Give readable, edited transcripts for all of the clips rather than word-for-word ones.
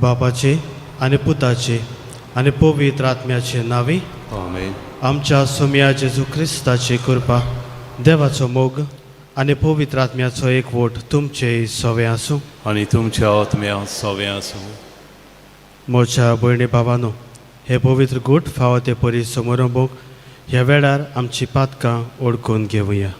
बापाचे आनी पुताचे आनी पवित्र आत्म्याचे नांवी। आमेन। आमच्या सोम्या जेजू क्रिस्ताची कृपा, देवाचो मोग आनी पवित्र आत्म्याचो एकवट तुमचे सवे आसूं आनी तुमच्या आत्म्या सवे आसूं। म्हज्या भयणी भावानो, हे पवित्र गूट फावो ते परी समारंभूंक ह्या वेळार आमची पातकां ओळखून घेवया।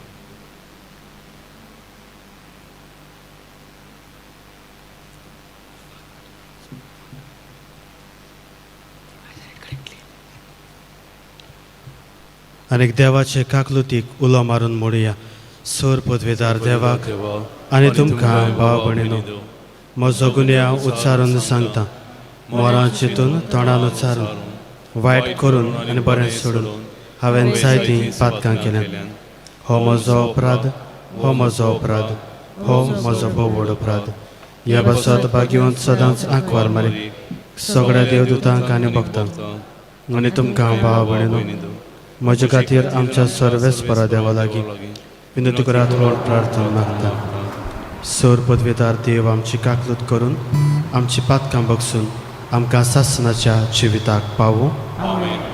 आनी देवाचे काकलुतीक उलो मारून मोडया। सोर पदवेदार देवाक आनी तुमकां भाव भयणीनो म्हजो गुन्यांव उच्चारून सांगता। मोरां चिंतून तोंडान उच्चारून वायट करून आनी बरें सोडून हांवें जायतीं पातकां केल्यात। हो म्हजो अपराध, हो म्हजो अपराध, हो म्हजो भोव व्हड अपराध। ह्या पासत भाग्यवंत सदांच आंकवार मारी सगळ्या देवदूतांक आनी भक्तांक आनी तुमकां भाव भयणीनो म्हजे खातीर आमच्या सर्वेस्परा देवा लागीं विनंती करात म्हूण प्रार्थना मागता। सोर पदवेदार देव आमची काकलूत करून आमची पातकां बगसून आमकां सासनाच्या जिविताक पावूं। आमेन।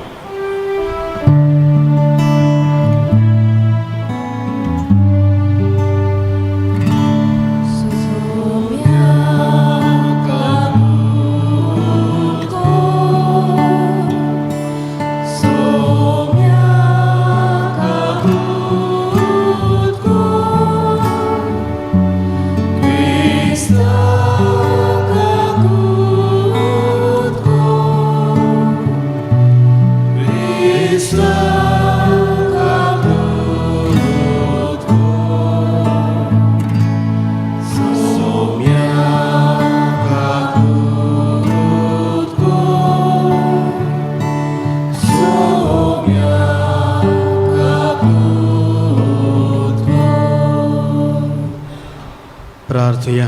प्रार्थुया।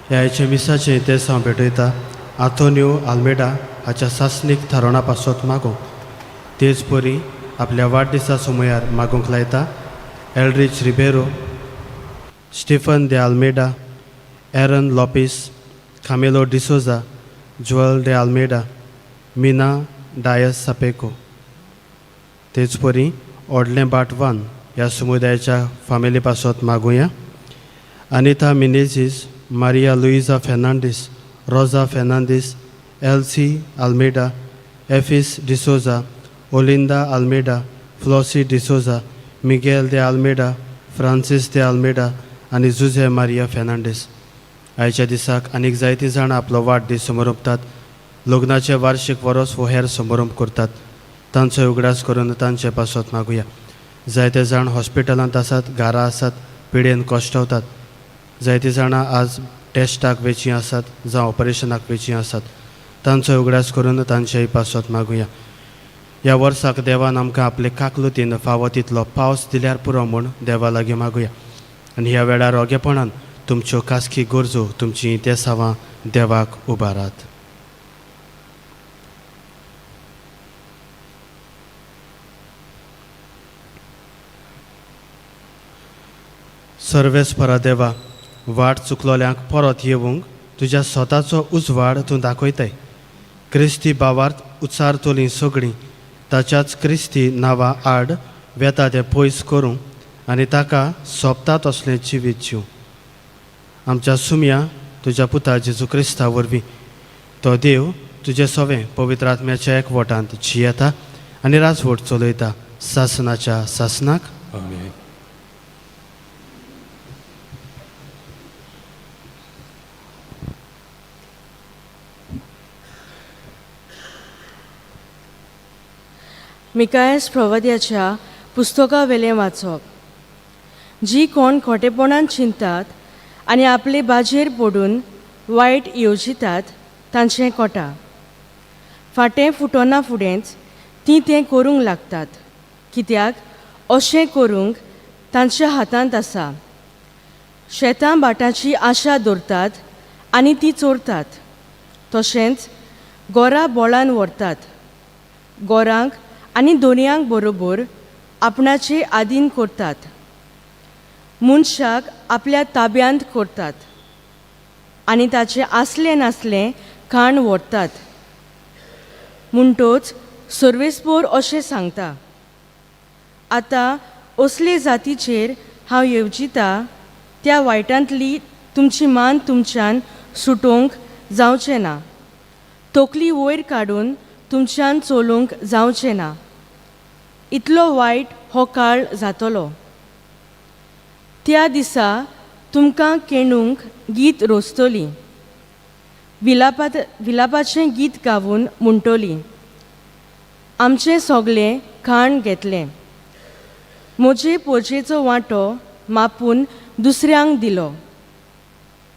ह्या आयच्या मिसाचें इतिहास भेटयता आंतोनियो आल्मेडा हाच्या सासणीक थारोवणा पासत मागूंक, तेच परी आपल्या वाडदिसा समयार मागूंक लायता Eldridge Ribeiro, Stephen de Almeida, Aaron Lopes, Camilo D'Souza, Joel de Almeida, Meena Dias Sapeco. तेच परी ओडलें बाटवान ह्या समुदायाच्या फामिली पासत मागुया Anita Menezes, Maria Luisa Fernandes, Rosa Fernandes, Elsie Almeida, Ephis D'Souza, Olinda Almeida, Flossie D'Souza, Miguel de Almeida, Francis de Almeida आनी Jose Maria Fernandes. आयच्या दिसाक आनीक जायतीं जाणां आपलो वाडदीस समारंभतात, लग्नाचें वार्शीक वरोस वो हेर समारंभ करतात। तांचो उगडास करून तांचे पासत मागुया। जायते जाण हॉस्पिटलांत आसात, घरा आसात, पिडेन कश्टवतात। जायतीं जाणां आज टेस्टाक वेचीं आसात जावं ऑपरेशनाक वेचीं आसात। तांचो उगडास करून तांचेय पासत मागुया। ह्या वर्साक देवान आमकां आपले काकलुतीन फावो तितलो पावस दिल्यार पुरो म्हूण देवा लागीं मागुया। आनी ह्या वेळार रोगेपणान तुमच्यो खासगी गरजो, तुमचीं तेसावां देवाक उबारात। सर्वेस्परा देवा, वाट चुकलोल्यांक परत येवंक तुज्या स्वताचो उजवाड तूं दाखयताय। क्रिस्ती बावार्थ उच्चारतलीं सगळीं ताच्याच क्रिस्ती नांवा आड वेता तें पयस करूं आनी ताका सोंपता तसलें जिवीत जीव। आमच्या सुमया तुज्या पुता जेजू क्रिस्ता वरवीं तो देव तुजें सवें पवित्र आत्म्याच्या एकवटांत जियेता आनी राजवट चलयता सासनाच्या सासनाक। आमेन। मिकायस प्रवाद्याच्या पुस्तकावेलें वाचप। जी कोण खोटेपणान चिंतात आनी आपले बाजेर पडून वायट येवजितात तांचें कोटा फाटें फुटोना फुडेंच तीं तें करूंक लागतात, कित्याक अशें करूंक तांच्या हातांत आसा। शेतां भाटांची आशा दवरतात आनी ती चोरतात, तशेंच गोरा बोळान व्हरतात। गोरांक आनी दोनयांक बरोबर आपणाचे आदीन करतात, मनशाक आपल्या ताब्यांत करतात। आनी ताचें आसलें नासलें खाण व्हरतात. म्हणटोच सर्वेस्पोर अशें सांगता, आतां असले जातीचेर हांव येवजिता त्या वायटांतली तुमची मान तुमच्यान सुटोवंक जावचें ना, तकली वयर काडून तुमच्यान चलूंक जावचें ना. इतलो वायट हो काळ जातलो. त्या दिसा तुमकां केणूंक गीत रोजतली, विलापाचें गीत गावून म्हणटली, आमचें सगळें खाण घेतलें, म्हजे पोजेचो वांटो मापून दुसऱ्यांक दिलो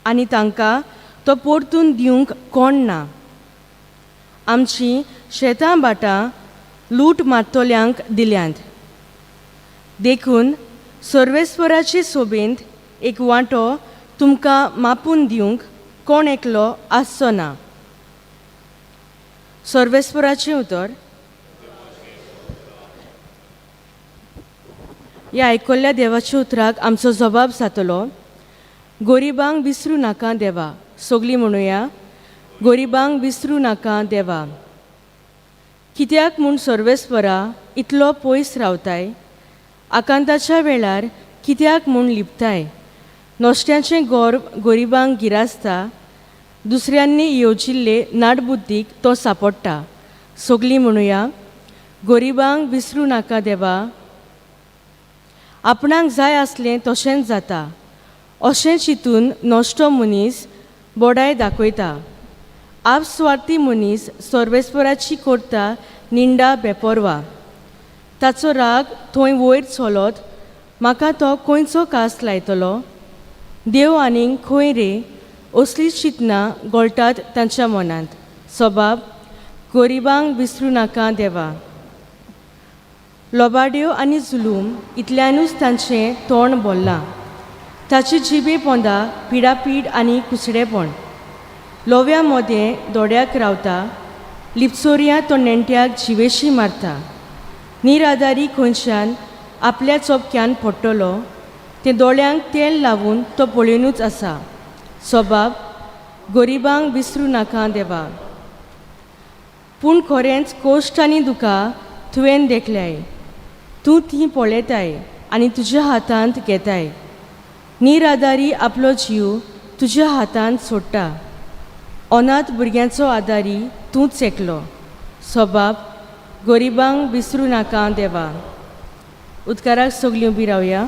आनी तांकां तो परतून दिवंक कोण ना. आमची शेतां भाटां लूट मारतल्यांक दिल्यांत. देखून सर्वेस्वराचे सोबेंत एक वांटो तुमकां मापून दिवंक कोण एकलो आसचो ना. सर्वेस्वराचें उतर. ह्या आयकल्ल्या देवाच्या उतराक आमचो जबाब जातलो, गोरिबांक विसरूं नाका देवा. सगळीं म्हणुया, गोरिबांक विसरूं नाका देवा. कित्याक म्हूण सर्वेस्वरा इतलो पयस रावताय, आकांताच्या वेळार कित्याक म्हूण लिपताय? नश्ट्याचें गोर गोरिबांक गिरासता, दुसऱ्यांनी येवजिल्ले नाडबुद्दीक तो सांपडटा. सगळीं म्हणुया, गोरिबांक विसरूं नाका देवा. आपणाक जाय आसलें तशेंच जाता अशें चिंतून नश्टो मनीस बोडाय दाखयता. आपस्वार्थी मनीस सर्वेस्वराची करता निंदा बेपोरवा. ताचो राग थंय वयर चलत म्हाका तो खंयचो कास लायतलो, देव आनीक खंय रे, असलीं चिंतनां गोळटात तांच्या मनांत. सबाब, गोरिबांक विसरूं नाका देवा. लोबाड्यो आनी जुलूम इतल्यानूच तांचें तोंड भरलां. ताची जिबे पोंदा पिडापीड आनी कुसडेपण. लोव्या मोदें दोड्याक रावता, लिपचोरयां तो नेण्ट्याक जिवेशी मारता. निराधारी खंयच्यान आपल्या चोपक्यान पडटलो तें दोळ्यांक तेल लावन तो पळयोनूच आसा. सबाब, गोरिबांक विसरूं नाका देवा. पूण खरेंच कोश्ट आनी दुकां तुवें देखल्याय, तूं तीं पळयताय आनी तुज्या हातांत घेताय. निराधारी आपलो जीव तुज्या हातांत सोडटा, अनाथ भुरग्यांचो आदारी तूंच एकलो. सबाब, गोरिबांक विसरूं नाका देवा. उदकाराक सगळीं उबी रावया.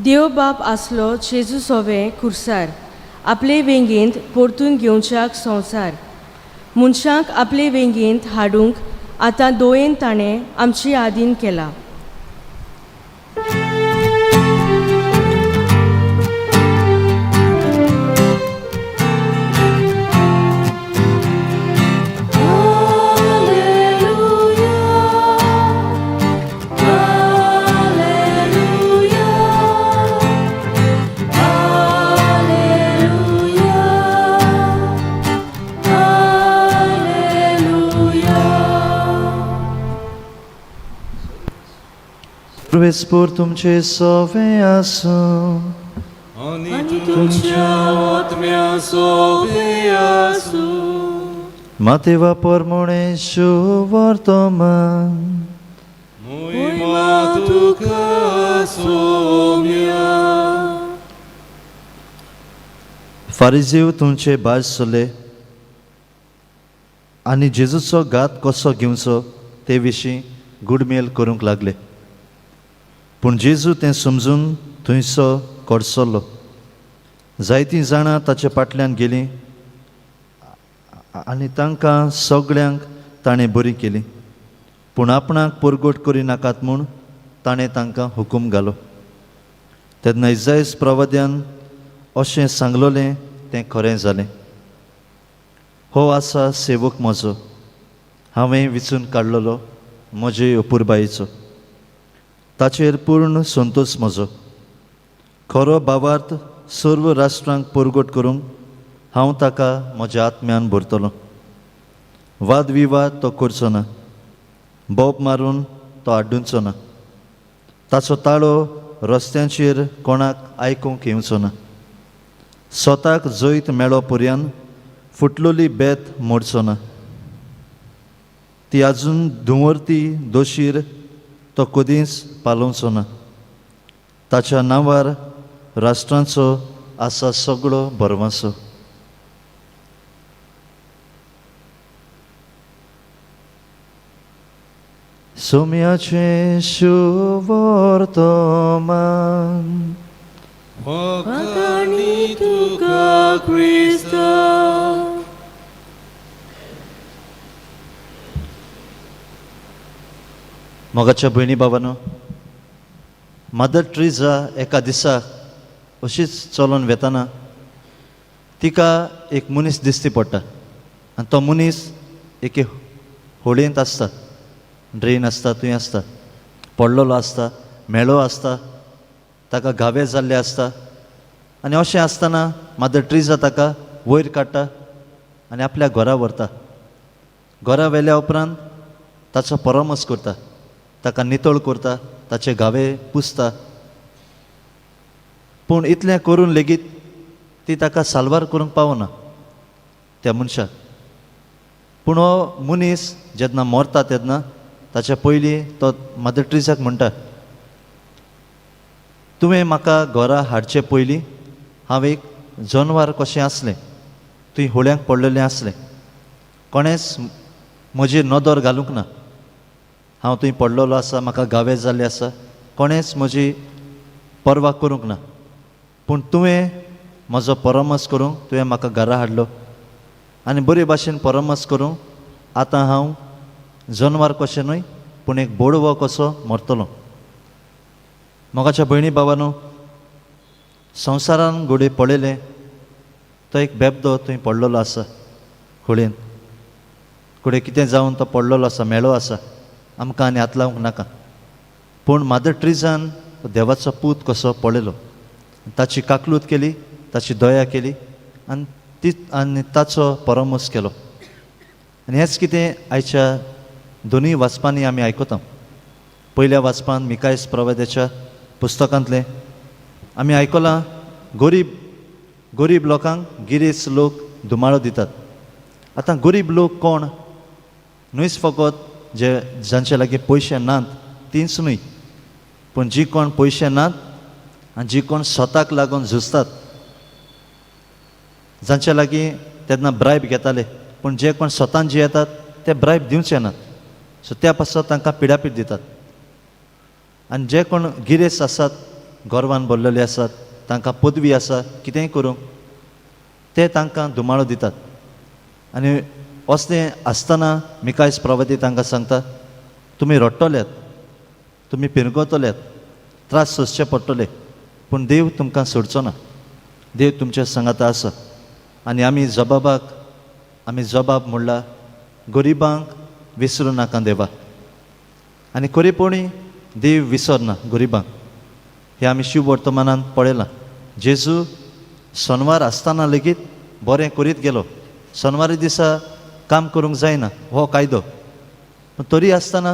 देव बाप आसलो जेजू सोवे खुर्सार, आपले वेंगेंत परतून घेवच्याक संवसार. मनशांक आपले वेंगेंत हाडूंक आतां दोयेन ताणें आमची आदीन केला. सर्वेस्पोर तुमचे सोवे आसूं. आनी तुमच्या आत्म्या सोवे आसूं. मातेवा परमोणेशु वर्तमान. मोहिमा तुका सोम्या. फारिजीव तुमचे भास चल्ले आनी जेजूचो घात कसो घेवचो ते विशीं गुडमेल करूंक लागले. पूण जेजू तें समजून थंयसो कडसलो. जायतीं जाणां ताचे फाटल्यान गेलीं आनी तांकां सगळ्यांक ताणें बरी केली. पूण आपणाक परगट करिनाकात म्हूण ताणें तांकां हुकूम घालो. तेन्ना इजायस प्रवाद्यान अशें सांगलोलें तें खरें जालें. हो आसा सेवक म्हजो, हांवें विचून काडलेलो म्हजे अपुरबायेचो, ताचेर पूर्ण संतोश म्हजो. खरो भावार्थ सर्व राष्ट्रांक परगट करूंक हांव ताका म्हज्या आत्म्यान भरतलो. वाद विवाद तो करचो ना, बोब मारून तो आड्डुचो ना, ताचो ताळो रस्त्यांचेर कोणाक आयकूंक येवचो ना. स्वताक जैत मेळो पर्यंत फुटलोली बेत मोडचो ना, ती आजून धुंवरती दोशीर तो कदींच पालोवचो ना. ताच्या नांवार राष्ट्रांचो आसा सगळो भरवंसो. सोम्याचें शुवर्तमान. फकाणी तुका क्रिस्ता. मोगाच्या भयणी बाबानो, मदर ट्रिजा एका दिसा अशीच चलोन वेताना तिका एक मनीस दिसती पडटा आनी तो मनीस एके होळयेंत आसता, ड्रेन आसता, थंय आसता, पडलेलो आसता, मेळो आसता, ताका घावे जाल्ले आसता. आनी अशें आसतना मदर ट्रिजा ताका वयर काडटा आनी आपल्या घरा व्हरता. घरा व्हेल्या उपरांत ताचो परामर्श करता, ताका नितळ करता, ताचे घावे पुसता. पूण इतलें करून लेगीत ती ताका साल्वार करूंक पावना त्या मनशाक. पूण हो मनीस जेन्ना मरता तेन्ना ताच्या पयलीं तो मदर ट्रिजाक म्हणटा, तुवें म्हाका घरा हाडचे पयलीं हांव एक जनवार कशें आसलें, तुवें होळ्यांक पडलेलें आसलें, कोणेंच म्हजेर नदर घालूंक ना, हांव थंय पडलेलो आसा, म्हाका घावे जाल्ले आसा, कोणेंच म्हजी पर्वा करूंक ना, पूण तुवें म्हजो परामर्श करूंक तुवें म्हाका घरा हाडलो आनी बरे भाशेन परामर्श करूंक आतां हांव जनवार कशें न्हय पूण एक बोडवो कसो मरतलो. मोगाच्या भयणी बाबानो, संवसारान घोडये पळयलें तो एक बेबदो थंय पडलेलो आसा होळयेन, घडये कितें जावन तो पडलेलो आसा, मेळो आसा, आमकां आनी हात लावंक नाका. पूण मदर ट्रिजान देवाचो पूत कसो पळयलो, ताची काकलूत केली, ताची दया केली आनी ती आनी ताचो परामर्श केलो. आनी हेंच कितें आयच्या दोनूय वाचपांनी आमी आयकता. पयल्या वाचपान मिकायस प्रवाद्याच्या पुस्तकांतलें आमी आयकलां, गरीब गरीब लोकांक गिरेस्त लोक धुमाळो दितात. आतां गरीब लोक कोण? न्हयच फकत जे जांचे लागीं पयशे नात तींच न्हय, पूण जी कोण पयशे नात आनी जी कोण स्वताक लागून झुजतात, जांचे लागीं तेन्ना ब्रायब घेताले, पूण जे कोण स्वतान जे येतात ते ब्रायब दिवचे नात, सो त्या पासत तांकां पिडापीड दितात. आनी जे कोण गिरेस्त आसात, गोरवान भरलेले आसात, तांकां पदवी आसा कितेंय करूंक, ते तांकां धुमाळो दितात. आनी असलें आसतना मिकायस प्रवादी तांकां सांगता, तुमी रडटल्यात, तुमी पिरगतल्यात, त्रास सोंसचे पडटले, पूण देव तुमकां सोडचो ना, देव तुमच्या सांगाता आसा. आनी आमी जबाबाक आमी जबाब म्हणला, गरिबांक विसरूं नाका देवा. आनी खरेपणी देव विसरना गरिबांक, हें आमी शिव वर्तमानान पळयलां. जेजू सोनवार आसतना लेगीत बरें करीत गेलो. सोनवारी दिसा काम करूंक जायना हो कायदो, पूण तरी आसतना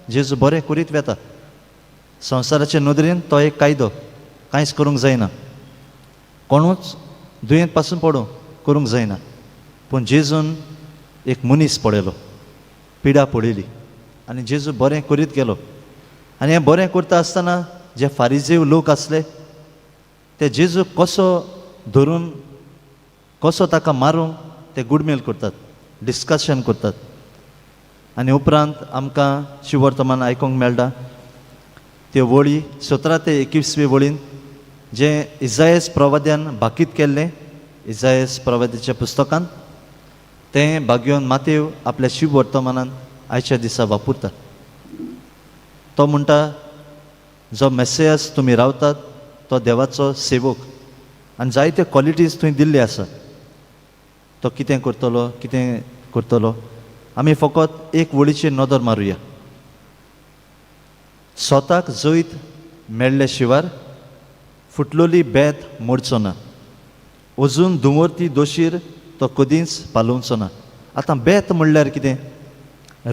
जेजू बरें करीत वेता. संवसाराचे नदरेन तो एक कायदो, कांयच करूंक जायना, कोणूच दुयेंत पासून पडूं करूंक जायना, पूण जेजून एक मनीस पळयलो, पिडा पळयली आनी जेजू बरें करीत गेलो. आनी हें बरें करता आसतना जे फारिजेव लोक आसले ते जेजू कसो धरून कसो ताका मारूंक ते गुडमेल करतात, डिस्कशन करतात. आनी उपरांत आमकां शिवर्तमान आयकूंक मेळटा त्यो वळी 17 ते 21वी वळीन जें इजायस प्रवाद्यान भाकीत केल्लें इजायस प्रवाद्याच्या पुस्तकान तें भाग्योन मातेव आपल्या शिववर्तमानान आयच्या दिसा वापरता. तो म्हणटा, जो मेसेयस तुमी रावतात तो देवाचो सेवक आनी जायते क्वॉलिटीज थंय दिल्ले आसात. तो कितें करतलो कितें करतलो. आमी फकत एक वळीचेर नदर मारुया. स्वताक जैत मेळ्ळे शिवार फुटलोली बेत मोडचो ना, अजून धुंवरती दोशीर तो कदींच पालोवचो ना. आतां बेत म्हणल्यार कितें?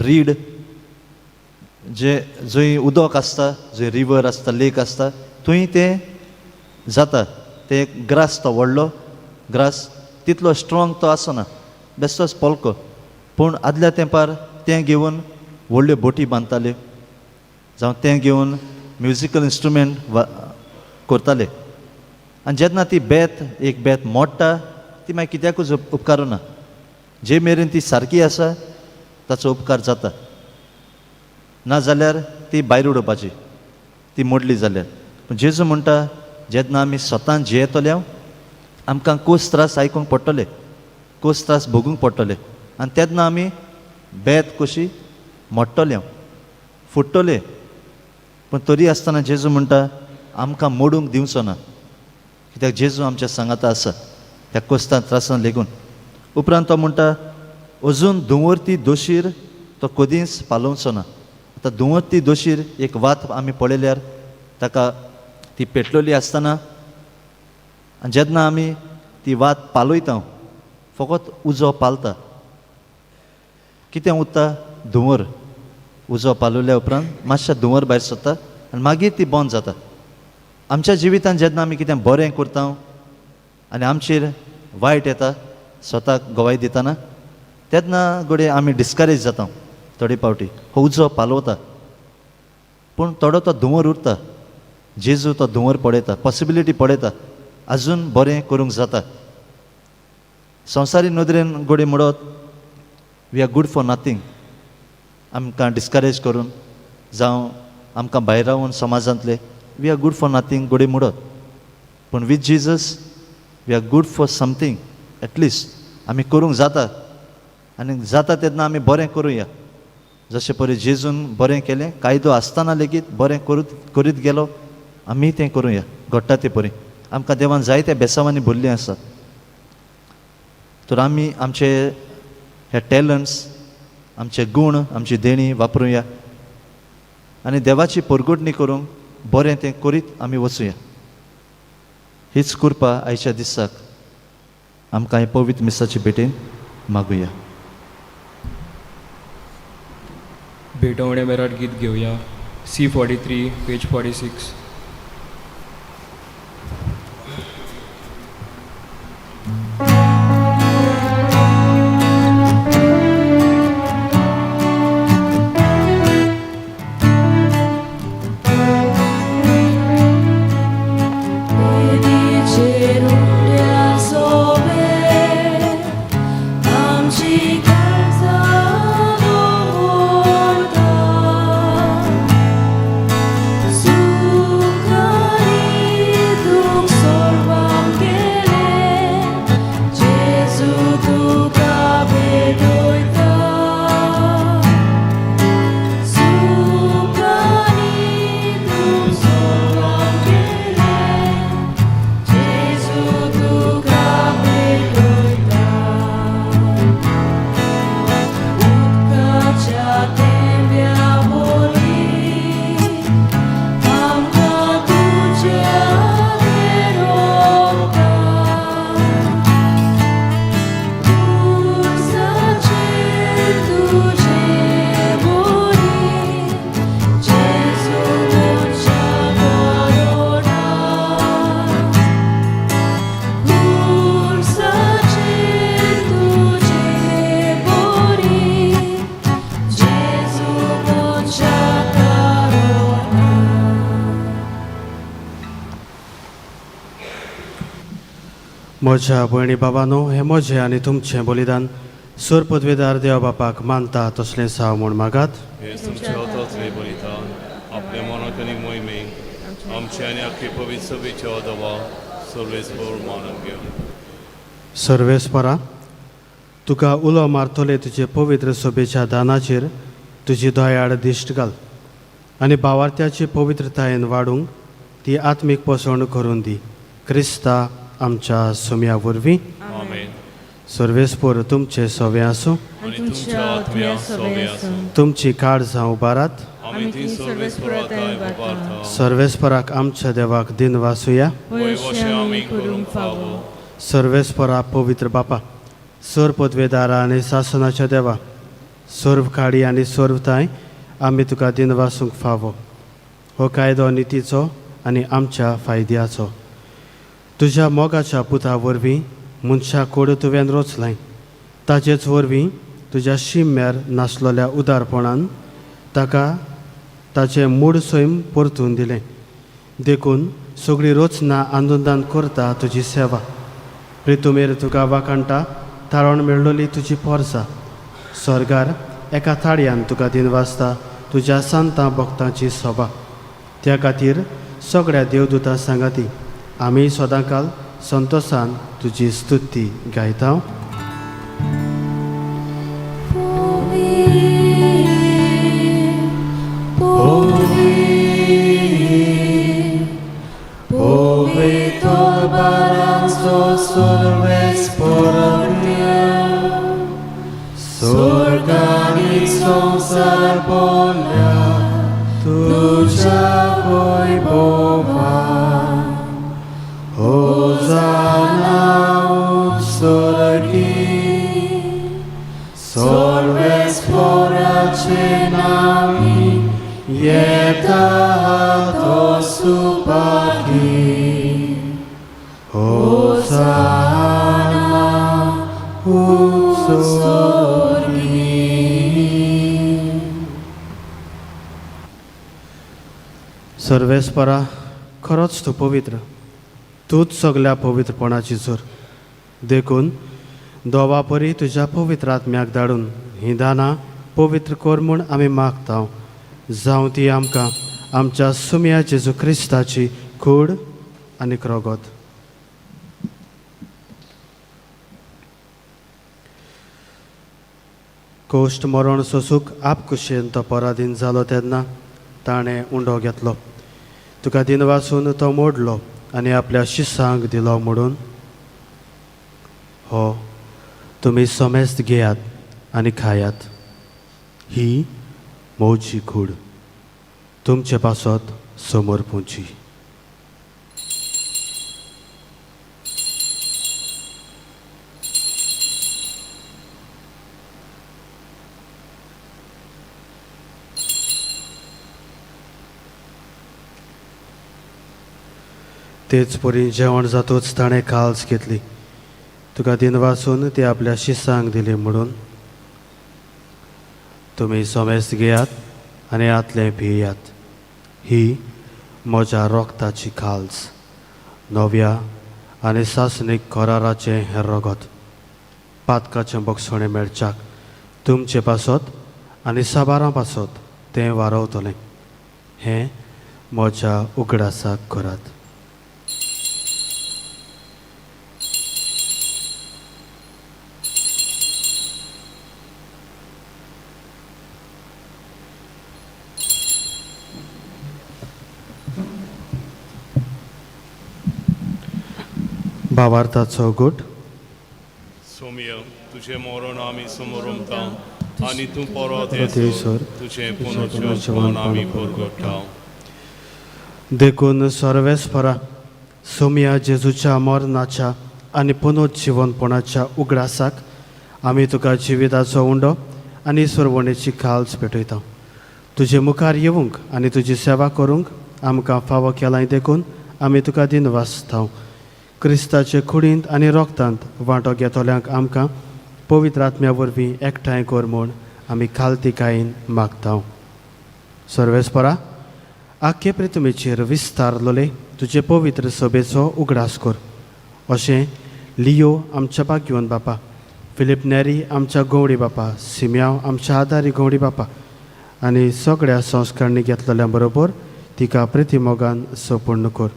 रीड, जे जंय उदक आसता, जंय रिवर आसता, लेक आसता, थंय तें जाता. तें ग्रास, तो व्हडलो ग्रास तितलो स्ट्रॉंग तो आसना, बेश्टोच पोलको. पूण आदल्या तेंपार तें घेवन व्हडल्यो बोटी बांदताल्यो, जावं तें घेवन म्युजिकल इंस्ट्रुमेंट करताले. आनी जेन्ना ती बेत, एक बेत मोडटा, ती मागीर कित्याकूच उपकारना. जे मेरेन ती सारकी आसा ताचो उपकार जाता, ना जाल्यार ती भायर उडोवपाची, ती मोडली जाल्यार. पूण जेजू म्हणटा जेन्ना आमी स्वतान जियेतले आमकां कोस त्रास आयकूंक पडटले, कोस त्रास भोगूंक पडटले, आनी तेन्ना आमी बेत कशी मोडटले, फुट्टले. पूण तरी आसतना जेजू म्हणटा आमकां मोडूंक दिवचो ना, कित्याक जेजू आमच्या सांगाता आसा त्या कोस्तां त्रासान लेगून. उपरांत तो म्हणटा अजून धुंवरती दोशीर तो कदींच पालोवचो ना. आतां धुंवरती दोशीर एक वात आमी पळयल्यार ताका ती पेटलोली आसतना, आनी जेन्ना आमी ती वात पालयता फकत उजो पालता, कितें उरता? धुंवर. उजो पालवल्या उपरांत मातशें धुंवर भायर सरता आनी मागीर ती बंद जाता. आमच्या जिवितांत जेन्ना आमी कितें बरें करता आनी आमचेर वायट येता स्वताक गवाय दितना, तेन्ना घडये आमी डिस्करेज जाता. थोडे फावटी हो उजो पालवता, पूण थोडो तो धुंवर उरता. जेजू तो धुंवर पळयता, पॉसिबिलिटी पळयता, आजून बरें करूंक जाता. संवसारी नदरेन घडये म्हणत we are good for nothing, आमकां डिस्करेज करून जावं आमकां भायर रावन समाजांतले we are good for nothing घडये म्हणत, पूण with Jesus we are good for something. At least आमी करूंक जाता, आनी जाता तेन्ना आमी बरें करुया. जशें परी जेजून बरें केलें, कायदो आसतना लेगीत बरें करीत गेलो, आमी तें करुया घडटा ते परी. आमकां देवान जायत्या बेसांवांनी भरलीं आसा, तर आमी आमचे हे टॅलंट्स, आमचे गूण, आमची देणी वापरुया आनी देवाची परगटणी करूंक बरें तें करीत आमी वचुया. हीच कृपा आयच्या दिसाक आमकां हे पवित्र मिसाचे भेटेन मागुया. भेटवणे मेराट गीत घेवया. C 43 page 46. म्हज्या भयणी बाबानो, हें म्हजें आनी तुमचें बलिदान सोर पदवेदार देवा बापाक मानता तसलें साव म्हूण मागात. हे तुमच्या हातांतलें बलिदान आपल्या मनाक आनी मोहिमेक आमचे आनी आख्खे पवित्र सभेच्या देवा सर्वेस्पर मानून घेवन. सर्वेस्परा, तुका उलो मारतले तुजे पवित्र सभेच्या दानाचेर तुजी दयाळ दिश्ट घाल आनी भावार्थ्याची पवित्रतायेन वाडूंक ती आत्मीक पोसवण करून दी. क्रिस्ता आमच्या सोम्या वरवीं. आमेन. सर्वेस्पोर तुमचे सवे आसूं. आनी तुमच्या आत्म्या सोवे आसूं. तुमची काळजां उबारात. आमी ती सर्वेस्पराताय उबारता. सर्वेस्पराक आमच्या देवाक दिन वासुया. वय वशें आमी करूंक फावो. सर्वेस्परा पवित्र बापा, सर्व पदवेदारा आनी सासनाच्या देवा, सर्व काडी आनी सर्व तांय आमी तुका दिन वासूंक फावो. हो कायदो नितीचो आनी आमच्या फायद्याचो. तुज्या मोगाच्या पुता वरवीं मनशा कोड तुवें रोचलाय, ताचेच वरवीं तुज्या शिम्यार नासलेल्या उदारपणान ताका ताचें मूड सैम परतून दिलें. देखून सगळी रचना आनंदान करता तुजी सेवा. प्रितुमेर तुका वाखाणटा ताळण मेळ्ळली तुजी पोरसा. स्वर्गार एका थाळयान तुका दिनवासता तुज्या सांतां भक्तांची सभा. त्या खातीर सगळ्या देवदूतां सांगाती आमी सदांकाल संतोसान तुजी स्तुती गायता. सर्वेस्परा, खरोच तूं पवित्र, तूंच सगल्या पवित्रपणाची जोर. देखून दोवा परी तुज्या पवित्र आत्म्याक धाडून हीं दानां पवित्र कर म्हूण आमी मागता. जावं ती आमकां आमच्या सुम्या जेजू क्रिस्ताची कूड आनी रगत. कोश्ट मरण सोसूक आपकुशेन तो पराधीन जालो तेन्ना ताणें उंडो घेतलो, तुका दिनवासून तो मोडलो आनी आपल्या शिसांक दिलो म्हणून, हो तुमी समेस्त घेयात आनी खायात, ही म्हजी कूड तुमचे पासत समर्पूची. तेच परी जेवण जातूच ताणें काल्स घेतली, तुका दिनवासून ती आपल्या शिसांक दिली म्हणून, तुमी समेस्त घेयात आनी आतलें पियात, ही म्हज्या रोगताची काल्स, नव्या आनी सासणीक कराराचें हें रगत, पातकाचें बक्षणें मेळच्याक तुमचे पासत आनी साबारां पासत तें वारवतलें. हें म्हज्या उगडासाक करात. भावार्थाचो गुट. सोम्य, तुझे मरण आमी समोरमता आनी तूं परत येसर तुझे पुनर्जीवन आमी परगट्टा. देखून सर्वेस्परा सोम्या जेजूच्या मरणाच्या आनी पुनर्जीवनपणाच्या उगडासाक आमी तुका जिविताचो उंडो आनी सुरवणेची काल्स पेटयता. तुजे मुखार येवंक आनी तुजी सेवा करूंक आमकां फावो केलाय देखून आमी तुका दिनवासता. क्रिस्ताचे कुडींत आनी रोगतांत वांटो घेतल्यांक आमकां पवित्र आत्म्या वरवीं एकठांय कर म्हूण आमी खालतिकायेन मागता. सर्वेस्परा, आख्खे प्रितुमेचेर विस्तारलोले तुजे पवित्र सभेचो उगडास कर. अशें लियो आमच्या भाग्यवन बापा, फिलीप नेरी आमच्या गवडी बापा, सिम्यांव आमच्या आदारी गवडी बापा आनी सगळ्या संस्कारणी घेतलेल्या बरोबर तिका प्रितीमोगान सपूर्ण कर.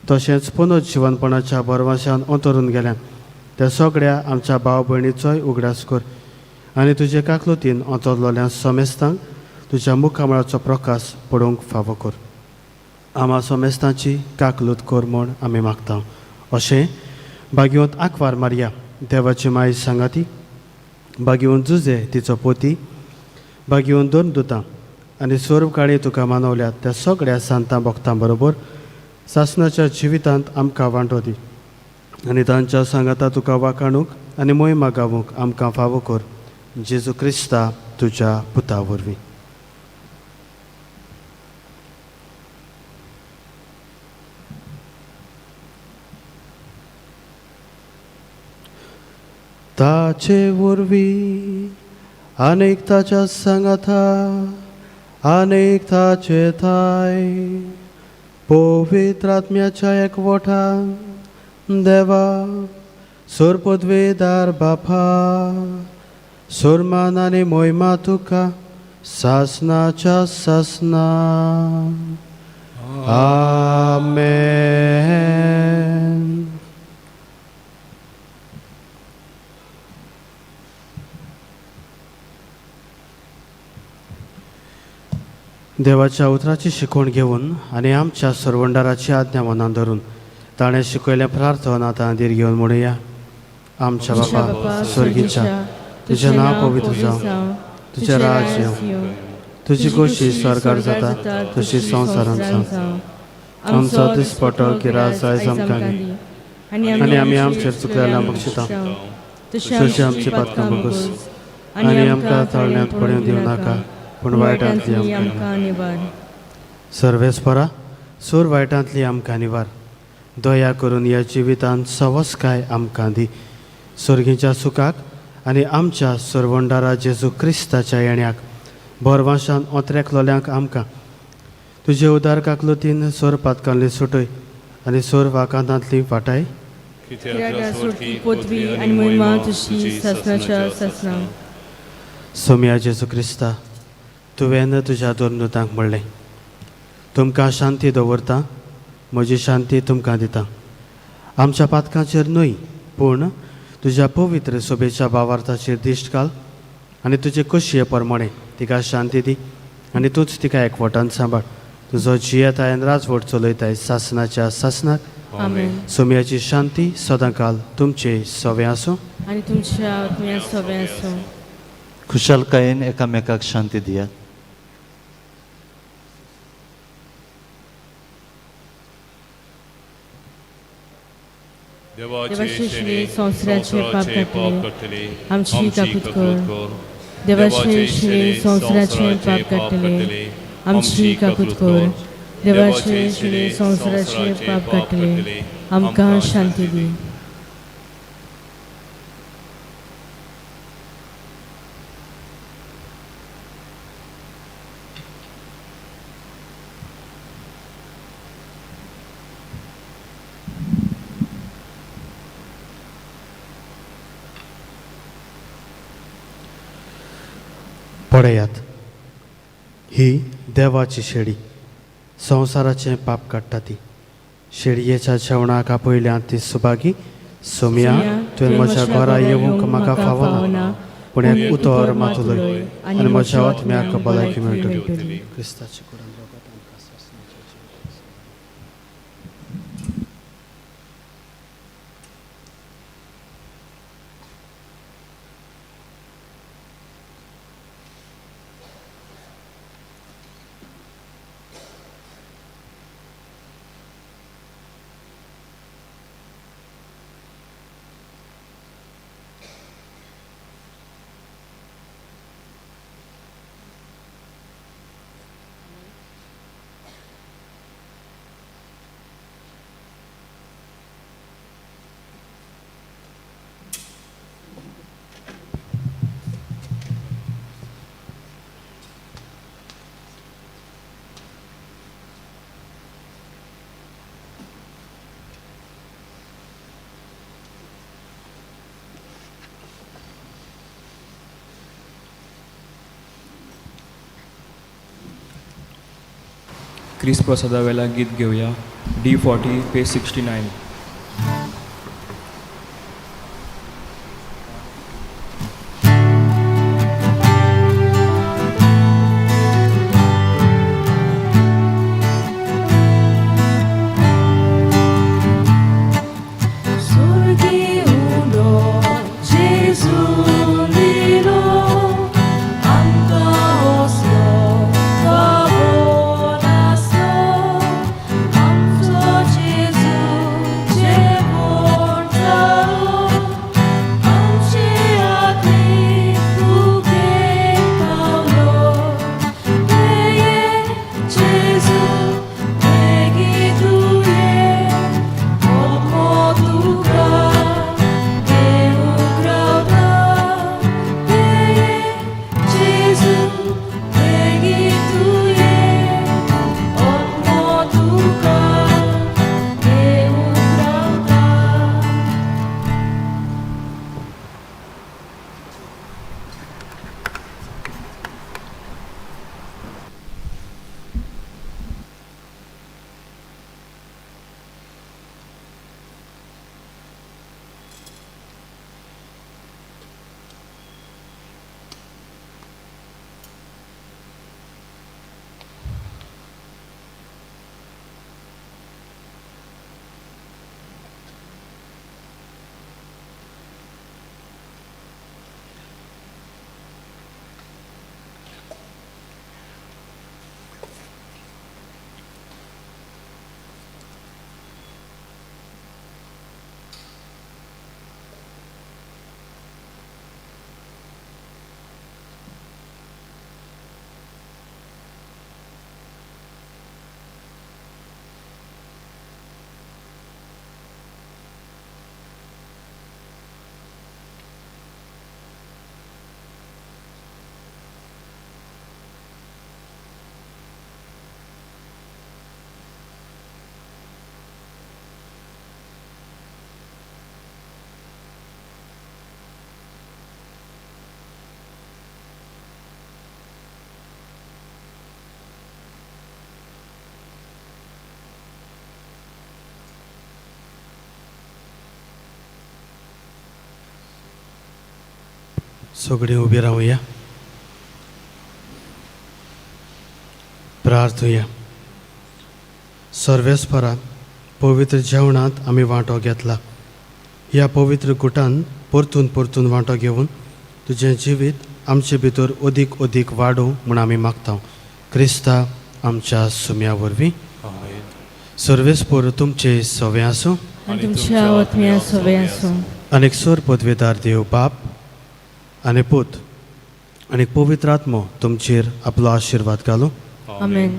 तशेंच पुनर्जिवनपणाच्या भरवशान अंतरून गेल्या त्या सगळ्या आमच्या भाव भयणीचोय उगडास कर आनी तुजे काकलुतीन अंतरलोल्या समेस्तांक तुज्या मुखामळाचो प्रकाश पडोवंक फावो कर. आमा समेस्तांची काकलूत कर म्हूण आमी मागता. अशें भाग्यवंत आंकवार मारया देवाची माय सांगाती, बागेवन जुजे तिचो पोती, बागेवन दोन दुतां आनी सोर्व काळी तुका मानवल्यात त्या सगळ्या सांतां भक्तां बरोबर सासणाच्या जिवितांत आमकां वांटो दी आनी तांच्या सांगाता तुका वाखाणूंक आनी मोहिमा गावूंक आमकां फावो कर, जेजू क्रिस्ता तुज्या पुता वरवीं. ताचे वरवीं आनेक ताच्या सांगाता आनेक ताचे थाय पवित्र आत्म्याच्या एकवठान देवा सोरपदवेदार बापा, सोरमान आनी मोहिमा तुका सासनाच्या सासना. आमेन. देवाच्या उतराची शिकवण घेवन आनी आमच्या सरवंडाराची आज्ञा मनान धरून ताणें शिकयलें प्रार्थना आतां धीर घेवन म्हणुया. आमच्या बापा स्वर्गीच्या, तुजें नांव पवित्र जावं, तुजें राज्य येवं, तुजी खोशी स्वर्गार जाता तशी संवसारांत जावं. आमचो दिसपटो गिरास आयज आमकां दी आनी आमी आमचेर चुकलेल्या बक्षिता तशी आमची पातकां बगस आनी आमकां ताळण्यांत पडून दिवं नाका, पूण वायटांतली आमकां निवार. सर्वेस्परा, सूर वायटांतली आमकां निवार. दया करून ह्या जिवितांत सवसकाय आमकां दी. सर्गीच्या सुखाक आनी आमच्या सरवंडारा जेजू क्रिस्ताच्या येण्याक भरवाशान ओतरेकलोल्यांक आमकां तुजे उदार काकलुतीन सोर पातकांतली सुटय आनी सोर वाकांतांतली वाटाय. कित्याक सुटकी पदवी आनी मोहिमा तुजी सासणाच्या सासणा. सोम्या जेजू क्रिस्ता, तुवें तुज्या दोन दुतांक म्हणलें, तुमकां शांती दवरता, म्हजी शांती तुमकां दिता. आमच्या पातकांचेर न्हय, पूण तुज्या पवित्र सोबेच्या भावार्थाचेर दिश्ट घाल आनी तुजे खोशये प्रमाणे तिका शांती दी आनी तूंच तिका एकवटान सांबाळ. तुजो जियेतायन राजवट चलयताय सासनाच्या सासनाक. आमेन. सोम्याची शांती सदांकाल तुमचे सवे आसूं आनी तुमच्या आत्म्या सोबे आसूं. खुशालकायेन एकामेकाक शांती दियात. देवाचे श्री संवसाराचे पाप काडटले, आमची काकूत कर. देवाचे श्री संवसाराचे पाप काडटले, आमची काकूत कर. देवाचे श्री संवसाराचे पाप काडटले, आमकां शांती दी. पळयात, ही देवाची शेळी संवसाराचें पाप काडटा. ती शेळयेच्या जेवणाक आपयल्या ती सुभागी. सोम्या, तुवें म्हज्या घरा येवंक म्हाका फावना, पूण एक उतर मात उलय आनी म्हज्या आत्म्याक भलायकी मेळटली. क्रिस्ताची कुडान रगत आमकां सासणाचें जीव. क्रिस्त प्रसादा वेला गीत घेवया. D 40 page 69. स्वर्गी उडो सगळीं उबी रावया, प्रार्थुया. सर्वेस्परा, पवित्र जेवणांत आमी वांटो घेतला. ह्या पवित्र गुटान परतून परतून वांटो घेवन तुजें जिवीत आमचे भितर अदीक अदीक वाडूं म्हूण आमी मागता, क्रिस्ता आमच्या सुम्या वरवीं. आमेन. सर्वेस्पर तुमचे सवे आसूं. आनी तुमच्या आत्म्या सवे आसूं. आनी सोर पदवेदार देव बाप आनी पूत आनी पवित्र आत्मो तुमचेर आपलो आशिर्वाद घालूं. आमेन.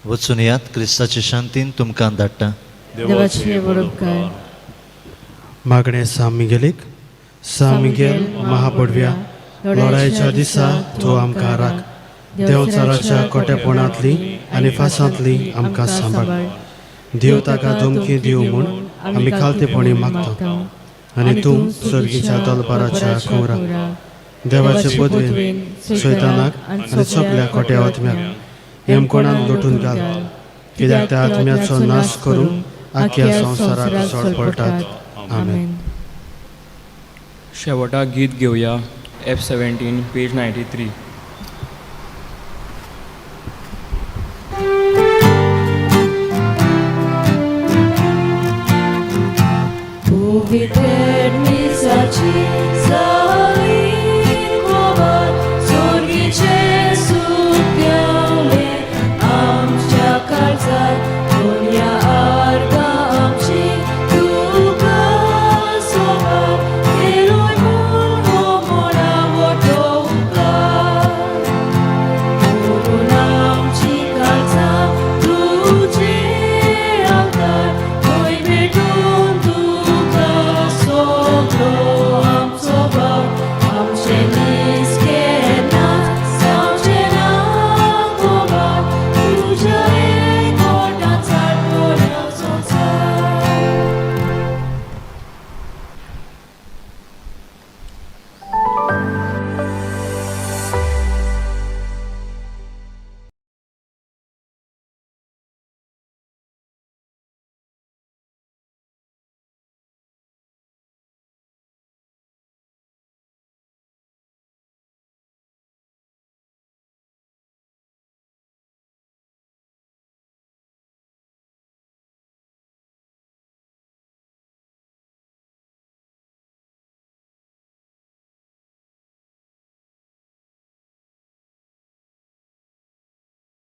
वचून यात, क्रिस्ताचे शांतीन तुमकां धाडटा. देवाचे बरोबकार. मागणें सां मिगेलीक. सां मिगेल महापडव्या, लढायेच्या दिसा तूं आमकां राख. देंवचाराच्या कोटेपणांतली आनी फासांतली आमकां सांबाळ. देव ताका धमकी दिवं म्हूण आमी खालतेपणी मागता आनी तूं सर्गीच्या दलबाराच्या खवरा देवाचे पदवेन सैतानाक आनी सगल्या खोट्या आत्म्याक हेमकोणान लोटून घाल, कित्याक त्या आत्म्याचो नाश करूंक आख्या संवसाराक सड पडटात. आमेन. शेवटाक गीत घेवया, F 17, page 93. पवित्र मिसाची